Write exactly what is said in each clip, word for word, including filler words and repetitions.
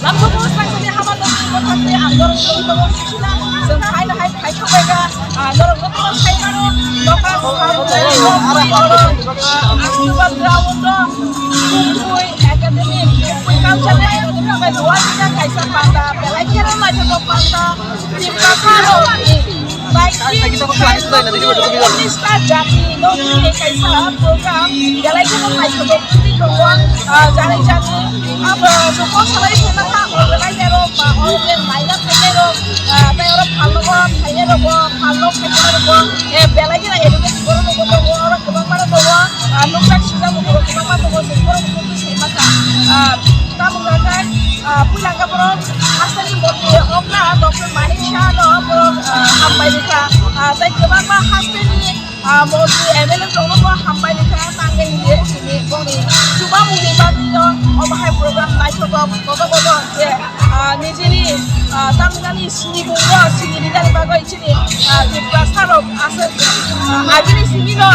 Lamsogo sangsani haba tongwi bo thangwi ang norok tongwi tongo. Chwng hai no hai khai thangbaikha, ah, norok jotono sai mano, doka sabo oro, ah, Asirwad ground o, Kumbui Academy, Kumbui Cultural Academy bai luar kaisa panda, belai kheno naithotok panda, Tiprasa rok ni Unis ta jati no tini kaisa program belai kheno naithotok tini tongo, ah, jani jani abo sokol salai se nang kha organizer rok ba oro je naina phainai rok, ah, tei oro phalno bo phainai rok bo phalno phainai rok bo, eh, belai kheno educate borok rok bo tongo, oro kwbangma rok tongo, ah, nukjak sijak rok kwbangma tongo, borok rok bo sai masa, ah, tamo hwnka khe, ah, puila hwnka borok hasteni motwi okra Doctor Manik Saha no borok, ah, hambai rikha, ah, tei kwbangma hasteni, ah, motwi M L A rokno bo hambai rikha, tangwi hinwi sini boni chubamungni bagwi no omo hai program naithotok kotor kotor je, ah, nijini, ah, tamjani sinimungno sini rinani bagwi chini, ah, Tiprasa rok aswk, ah, agini simi no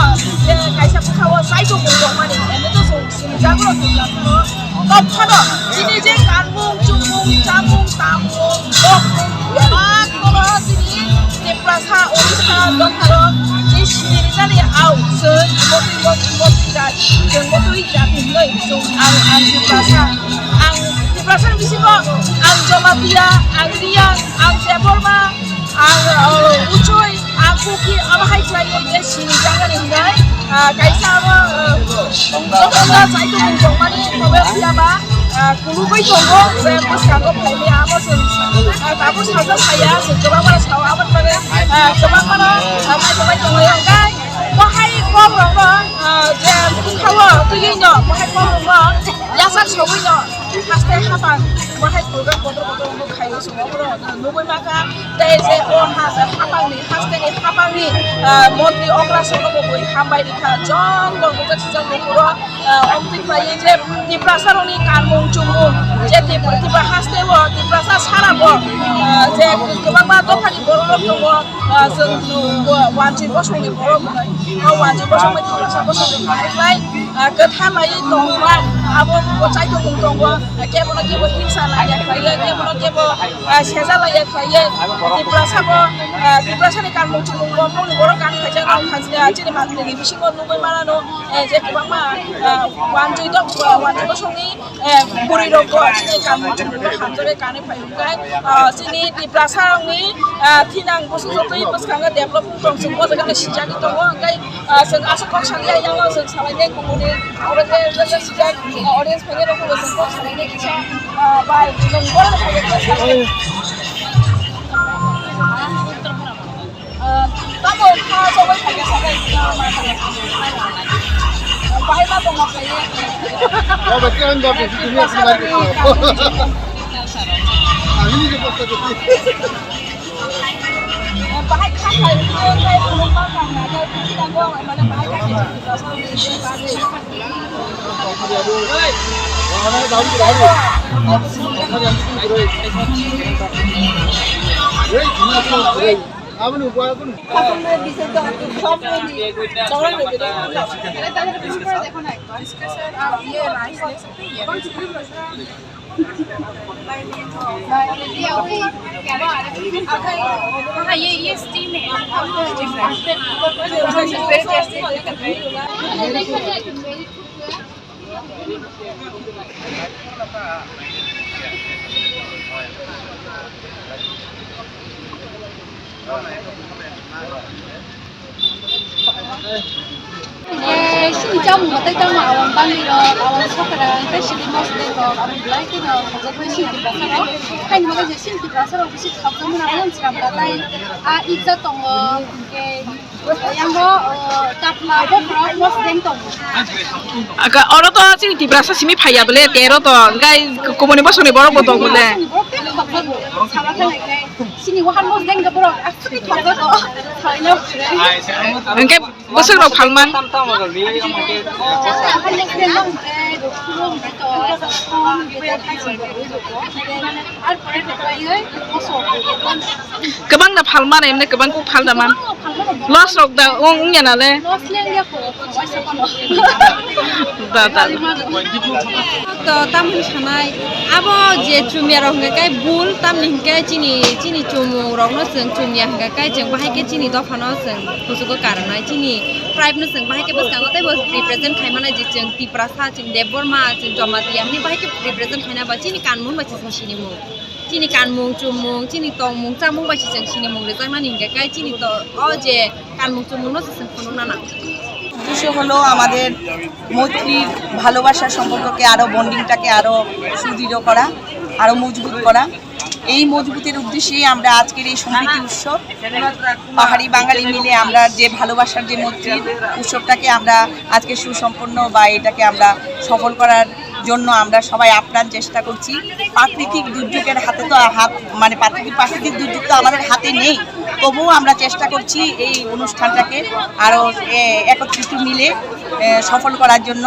je kaisa bwkhao chaichomung tongmani, eno to chwng sini jagrok Tiprasa rok. Tongphano chini je kanmung, chumung, chamung, tamung, bokmung, bebak kono chini Tiprasa, Odisha, Dopharo, je sini rijani au, chwng botwi, botwi, botwi jat, chwng botwi jati hinwi chwng ang, ang Tiprasa, ang Tiprasa bisingo ang Jamatia, ang Riang, ang Debbarma, ang, uh, Uchoi, ang Kuki, abo hai khlaiwi je sini jagani hinai, uh, kaisa abo, uh, jotono chaichomung tongmani tobe phiyaba, uh, kulugwi tongo, je bwskango phaimaya abo chwng, uh, tabuk saja saya, chwng kwbangma sao aboni bagwi, uh, kwbangmano, uh, naithobai tongo, hwnkhe bo hai kokrokno, uh, je bwkhao twiwi no, bo hai kokrokno yachak sogwi no. Haste hapang bahai program kotor kotor wngkha khaio chwng oborok nugwi mankha. Tei je o ha-, hapangni hasteni hapangni, ah, montri okra songno bo bui hambai rikha. Jom bo bujak sijak bo puro, ah, omtwi khlaiwi je Tiprasa rokni kanmung chumung je Tip-, Tipra haste o Tiprasa sara bo, ah, je kwbangma dophani borok rok tongo, ah, chwng, ah, wanjwi bosongni borok, ah, wanjwi bosong bai Tiprasa bosongni borok bai, ah, kwtha laiwi tongma abo bo chaichomung tongo. Kebono kebo himsa laiya khlaiya, kebono kebo, ah, seja laiya khlaiya. Tiprasa bo, ah, Tiprasa ni kanmung chumung bo mungni borok kan khaijak rok khansle, ah, chini matwini bisingo nugwi manano, eh, je kwbangma, ah, wanjwi dok, ah, wanjwi bosongni, eh, bwrwi rok bo chini kanmung chumung no hamjagwi kanwi phai hwnkhe, ah, chini Tiprasa rokni, ah, thinang bwswk twi bwskango develop wng tong chwng o jaga no sijagwi tongo hwnkhe. Ah, chwng aswk kok saliya, yang no chwng salainai kubuni, oro khe jesa sijak, ah, audience phainai rok bo chwng kok salainai kisa, ah, bai, chwng borok no phaikhe kisa salai. Ah, tamo kha chobwi phaikhe salai, ah, ma salai. Bahai ma tongma phaiwi. Bahai kha khlai, tei phunukma kang na, tei phunukma kang na, mane bahai kha khlai. हाँ, ये, ये steam है। Eh, sini chamung tei tamo awang bangwi rok, awang sokra, tei sini mosdeng rok, abo belai kheno khajak bai sini Tiprasa rok. Haini bagwi je sini Tiprasa rok bisi khakchangma nang mani swkang belai, ah, ija tongo, hwnkhe yang bo, oh, tapla bokhorok mosdeng tongo. Aka, oro to chini Tiprasa simi phaiya bole, tero to, hwnkhe kubuni bosongni borok bo tongo bole. Bosongni borok tei khakjago, sala khe nai khe. Sini wahan mosdeng borok aswk khe khakjago, salai no. Hwnkhe Bwswk rok phalmang. Kwbang da phalmani, emne kwbang kuk phal da man. Loss rok da wng, wngya nale. Da, da. To tamni sanai, abo je chumya rok hwnkhe kai bul, tamni hwnkhe chini, chini chumung rokno chwng chumya hwnkhe kai chwng bahai khe chini dophano chwng kuchugo karwnai, chini tribe no chwng bahai khe bwskango teibo represent khai manai je chwng Tiprasa, chwng Debbarma, chwng Jamatia hinwi bahai khe represent khaina ba chini kanmung bai se chwng sinimung. Chini kanmung, chumung, chini tongmung, chamung bai se chwng sinimung rwjaknani hwnkhe kai chini to o je kanmung chumungno se chwng phunukna nango. উদ্দেশ্য হলো আমাদের মৈত্রীর ভালোবাসার সম্পর্ককে আরো, বন্ডিংটাকে আরো সুদৃঢ় করা, আরো মজবুত করা। এই মজবুতের উদ্দেশ্যেই আমরা আজকের এই সম্প্রীতি উৎসব, পাহাড়ি বাঙালি মিলে আমরা যে ভালোবাসার যে মৈত্রীর উৎসবটাকে আমরা আজকে সুসম্পন্ন বা এটাকে আমরা সফল করার জন্য আমরা সবাই আপ্রাণ চেষ্টা করছি। প্রাকৃতিক দুর্যোগের হাতে তো হাত, মানে, প্রাকৃতিক, প্রাকৃতিক দুর্যোগ তো আমাদের হাতে নেই, তবুও আমরা চেষ্টা করছি এই অনুষ্ঠানটাকে আরও, এ, একত্রিত মিলে, এ, সফল করার জন্য।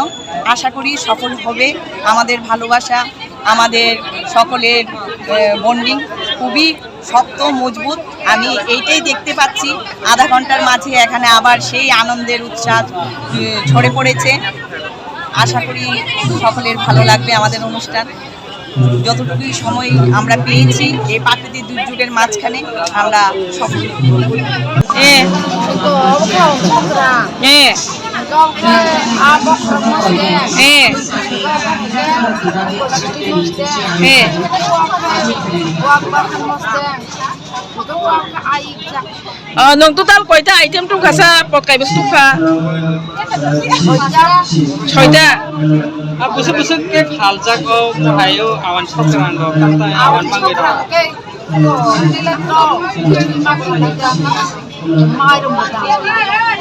আশা করি সফল হবে। আমাদের ভালোবাসা, আমাদের সকলের, এ, বন্ডিং খুবই শক্ত, মজবুত। আমি এইটাই দেখতে পাচ্ছি, আধা ঘন্টার মাঝে এখানে আবার সেই আনন্দের উচ্ছ্বাস, এ, ঝরে পড়েছে। আশা করি সকলের ভালো লাগবে আমাদের অনুষ্ঠান। যতটুকুই সময় আমরা পেয়েছি এই প্রাকৃতিক দুর্যোগের মাঝখানে, আমরা সফল। এ। এ। এ। এ। Ah, nwng total koita item tungkha sa pot kaibo se tungkha? Soita. Ah, busuk busuk ke phaljak o, muhaio awan sokrango, katai awan mangwi rok.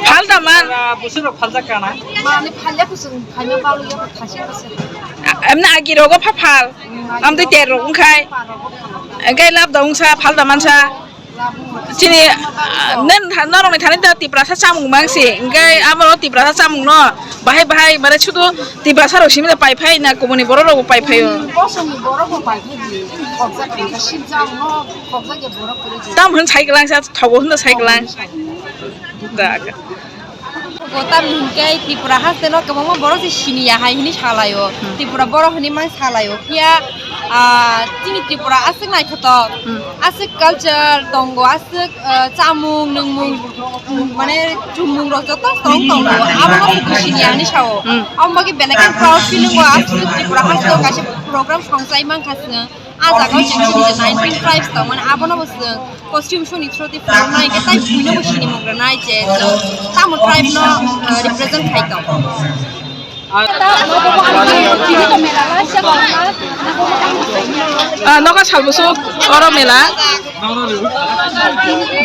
Phal da man? Ah, busuk rok phaljak kana? Mani phalya kusung, phalya balu ya khasi kusung. Emna agi rogo pha phal. Amtwi ter rok wngkhai. Hwnkhe lab da wngsa, phal da mansa. Chini, ah, nen tha-, norokni thani da Tiprasa chamung mangsi. Hwnkhe abo Tiprasa chamungno bahai bahai, mane, sudu Tiprasa rok simi da pai phai na kubuni borok rok bo pai phaio. Bosongni borok bo pai phai di. Khokjak khe sibjak no, khokjak ya borok kwrwi. Tam hwn sai kwlangsa, thogo hwn da sai kwlang. Da. Bo tamni hwnkhe Tripura haste no kwbangma borok se siniya hai hwnwi salaio. Hmm. Tripura borok hwnwi mang salaio. Phiya, ah, chini Tripura aswk naithotok. Hmm. Aswk culture tongo, aswk, ah, chamung, nwngmung, mm, mane chumung rok joto tong tongo. Abono se siniya hwnwi sao. Hmm. Abo bagwi belai khe proud feeling o aswk Tripura haste o kaisa program songchai mankha chwng. Ah jaga o chwng chini je nineteen tribes tongmani, abono bo chwng costume show ni through twi phunuknai, hwnkhe tai buino bo sinimung rwnai je chwng tamo tribe no, ah, represent khai tong. Ah, noka salbusu oro mela.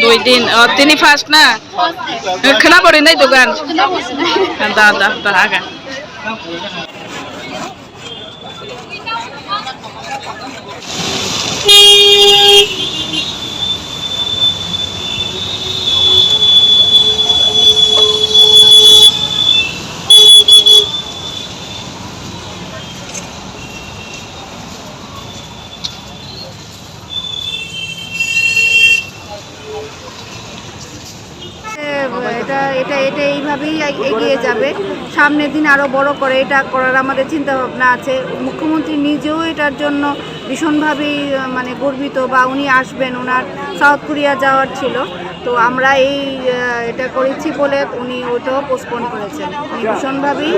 Dui din, oh, tini first na? Khwna bo rinai dogan. Da, da, da, aga. এটা, এটা, এটা এইভাবেই এগ-, এগিয়ে যাবে। সামনের দিন আরো বড় করে এটা করার আমাদের চিন্তা ভাবনা আছে। মুখ্যমন্ত্রী নিজেও এটার জন্য ভীষণভাবেই, আহ, মানে, গর্বিত, বা উনি আসবেন, ওনার সাউথ কোরিয়া যাওয়ার ছিল। তো আমরা এই, আহ, এটা করেছি বলে উনি ওটাও পোস্টপোন করেছেন। উনি ভীষণভাবেই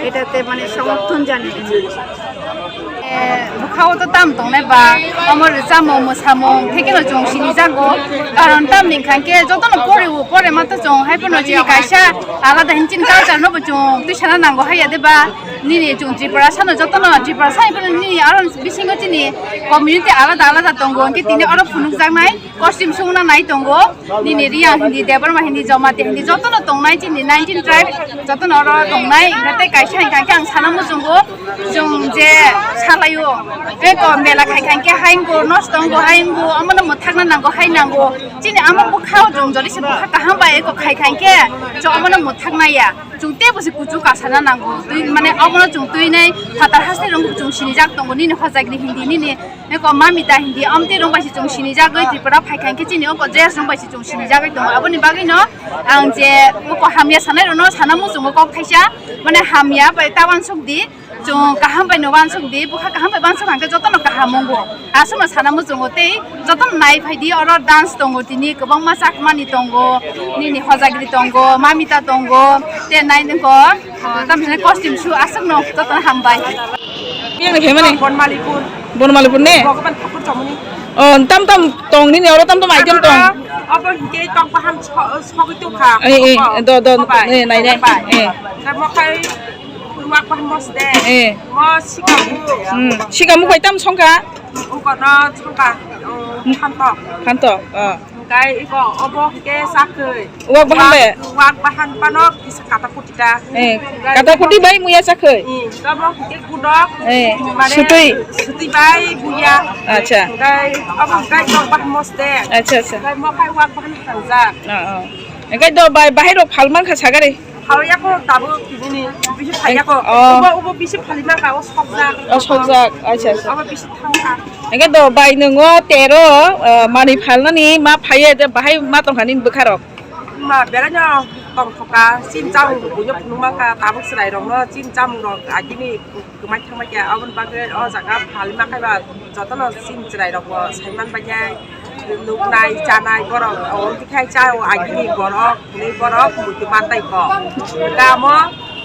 এটাতে, মানে, সমর্থন জানিয়েছেন। Eh, bwkhao to tam tongnai ba, omo rwchapmung mwsamung, thekeno chwng sinijago. Karon tamni hwnkha khe jotono pore o, pore ma to chwng hai phano chini kaisa alada hin chini culture no bo chwng twi sana nango haiya de ba. Nini chwng Tripura sano jotono Tripura sai phano nini aro bisingo chini community alada alada tongo, hwnkhe tini oro phunukjaknai. Costume sungna nai tongo, nini Reang hindi, Debbarma hindi, Jamatia hindi, jotono tongnai chini nineteen tribe, jotono oro tongnai, hingke tei kaisa hingka khe ang sana muchungo, chwng je salaio, tei ko mela khai khai khe haingo, nosto wngbo haingo, omono mwthakna nango, hai nango, chini amo bwkhao chwng jodi se bwkha kaham bai eko khai khai khe, chwng omono mwthaknai ya. Chwng tei bo se kuchuk kasana nango. Twi mane obono chwng twi nai phatar haste rong chwng sinijak tongo nini hojagri hindi nini eko mamita hindi amte rong bai se chwng sinijagwi Tripura phaikha hinkhe chini oko J S rong bai se chwng sinijagwi tongo. Aboni bagwino ang je oko hamya sanai rokno sana muchungo kok thaisa mane hamya bai ta uansuk di. Chwng kaham bai no uansuk di, bwkha kaham bai uansuk hwnkhe jotono kaham wngo. Aswkno sana muchungo tei jotono nai phai di, oro dance tongo, tini kwbangma chakmani tongo, nini hojagri tongo, mamita tongo, tei nai nokho, ah, tamo hwnwi costume show aswkno jotono hambai. Yang ni phaimani? Bonmalipur. Bonmalipur ne? Bhagaban Thakur Chomoni. Oh, tam tam tong nini oro tam tam item tong. Abo hike tong paham so-, sogwi tongkha. Eh, eh, do, do, eh, nai, nai. Eh. Tamo khai Wak bahan mos de. Eh. Mo sikamu. Hmm. Sikamu bai tam songkha? Ukono songkha. Oh, khanto. Khanto. Ah. Kai iko obo ke sakhe. Wak bahan be? Wak bahan pano kisa kata kuti ta. Eh. Kata kuti bai muya sakhe. Hmm. Obo ke kudok. Eh. Mane sutui. Sutui bai buya. Acha. Kai obo kai wak bahan mos de. Acha, acha. Kai mo kai wak bahan khanjak. Ah, ah. Engkai do bai bahai rok phalman kha sagare. Phalyako tabuk tibini bisi phalyako. Oh. Ubo, ubo bisi phalima ka, o sokjak. O sokjak, acha, acha. Abo bisi thangkha. Engke do bai nungo tero, eh, mani phalnani ma phaye de bahai ma tongkha nini bwkharok. Ma belaino tongthoka, sin chamung buino phunukma ka, tabuk chwrairokno sin chamungrok agini kwmai thangma khe, aboni bagwi o jaga phalima khe ba jotono chini chwrairokbo saiman bainai, nuknai, chanai, borok o twikhai cha o agini borok, hwnwi borok muitu mantai kho. Hwnkhe amo,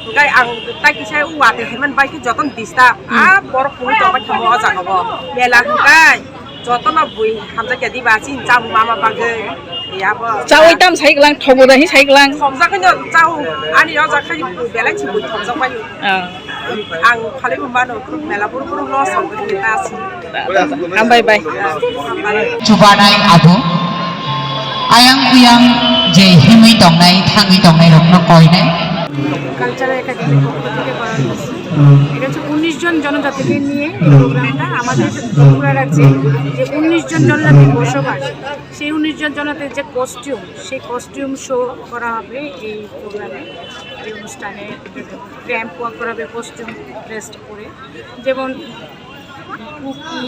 hwnkhe ang tai kisa o watwi haiman bai khe jotono disturb. Hmm. A borok phunuk tongbai thangma o jaga o. Mela hwnkhe jotono bui hamjakya diba chini chamung ma ma bagwi. Yabo. Chaui tam sai glang, thogo da hi sai glang. Somjak no chau, ani o jaga ni belai si bui thomjak bai. Ah. Ang khali bo mano, mela buru buru no song ko ta si. Hambai bai. Hambai. Chubanai abo. Ayang uyang je himui tongnai, thangui tongnai rokno koinai. Cultural একাডেমির পক্ষ থেকে করা হয়েছে। এটা হচ্ছে উনিশ জন জনজাতিকে নিয়ে এই প্রোগ্রামটা। আমাদের ত্রিপুরা রাজ্যে যে উনিশ জন জনজাতির বসবাস, সেই উনিশ জন জনজাতির যে কস্টিউম, সেই কস্টিউম শো করা হবে এই প্রোগ্রামে, এই অনুষ্ঠানে। র্যাম্প ওয়াক করা হবে কস্টিউম ড্রেসড করে, যেমন কুকি,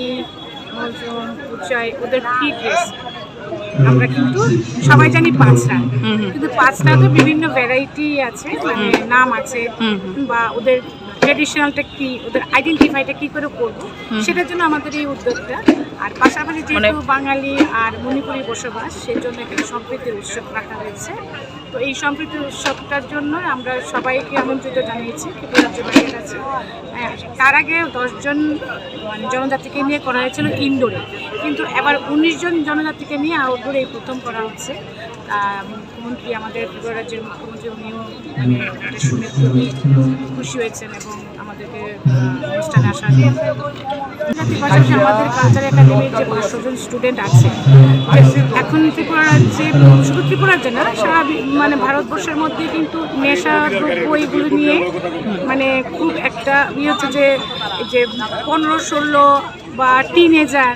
মজন, কুচাই, ওদের ফ্রি ড্রেস। আমরা কিন্তু সবাই জানি পাঁচরা, হুম, হুম। কিন্তু পাঁচরা তো বিভিন্ন ভ্যারাইটি আছে, মানে, হুম। নাম আছে, হুম, হুম। বা ওদের ট্র্যাডিশনালটা কি, ওদের আইডেন্টিফাইটা কি করে করব, হুম। সেটার জন্য আমাদের এই উদ্যোগটা। আর পাশাপাশি মানে যেহেতু বাঙালি আর মণিপুরি বসবাস, সেই জন্য এখানে সম্প্রীতির উৎসব রাখা হয়েছে। তো এই সম্প্রীতির উৎসবটার জন্য আমরা সবাইকে আমন্ত্রিত জানিয়েছি ত্রিপুরা রাজ্যবাসীর কাছে। হ্যাঁ, তার আগে দশ জন, মানে, জনজাতিকে নিয়ে করা হয়েছিল ইনডোরে, কিন্তু এবার উনিশ জন জনজাতিকে নিয়ে আউটডোরে এই প্রথম করা হচ্ছে। আহ, মুখ্যমন্ত্রী, আমাদের ত্রিপুরা রাজ্যের মুখ্যমন্ত্রী, উনিও, মানে, এটা শুনে খুবই খুশি হয়েছেন এবং আমাদেরকে, আহ, অনুষ্ঠানে আসার জন্য। জাতির পাশাপাশি আমাদের কালচার একাডেমির যে পাঁচশো জন স্টুডেন্ট আছে, এখন ত্রিপুরা রাজ্যে, শুধু ত্রিপুরা রাজ্যে না, সারা বি-, মানে, ভারতবর্ষের মধ্যে কিন্তু নেশা দ্রব্য এগুলো নিয়ে, মানে, খুব একটা ইয়ে হচ্ছে যে, এই যে পনেরো ষোলো বা টিনেজার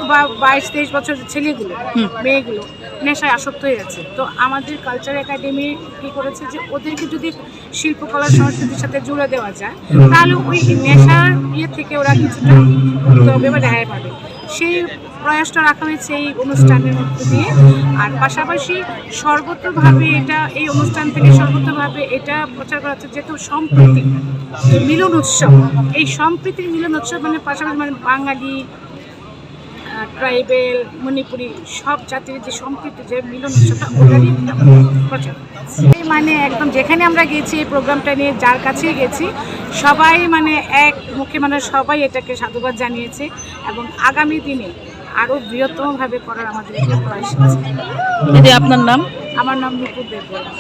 বা বাইশ তেইশ বছর ছেলেগুলো, হুম। মেয়েগুলো নেশায় আসক্ত হয়ে যাচ্ছে। তো আমাদের কালচার একাডেমি কি করেছে যে ওদেরকে যদি শিল্পকলা সংস্কৃতির সাথে জুড়ে দেওয়া যায়, হুম। তাহলে ওই নেশার ইয়ে থেকে ওরা কিছুটা মুক্ত হবে বা রেহাই পাবে। সেই প্রয়াসটা রাখা হয়েছে এই অনুষ্ঠানের মধ্য দিয়ে। আর পাশাপাশি সর্বতোভাবে এটা, এই অনুষ্ঠান থেকে সর্বতোভাবে এটা প্রচার করা হচ্ছে, যেহেতু সম্প্রীতি, যে মিলন উৎসব, এই সম্প্রীতির মিলন উৎসব, মানে, পাশাপাশি, মানে, বাঙালি, আহ, ট্রাইবেল, মণিপুরি, সব জাতির যে সম্প্রীতি, যে মিলন উৎসবটা, ওটারই প্রচার। এই, মানে, একদম যেখানে আমরা গেছি, এই প্রোগ্রামটা নিয়ে যার কাছেই গেছি, সবাই, মানে, এক মুখে, মানে, সবাই এটাকে সাধুবাদ জানিয়েছে এবং আগামী দিনে আরও বৃহত্তমভাবে করার আমাদের একটা প্রয়াস আছে। দিদি, আপনার নাম? আমার নাম নুপুর দেববর্মা।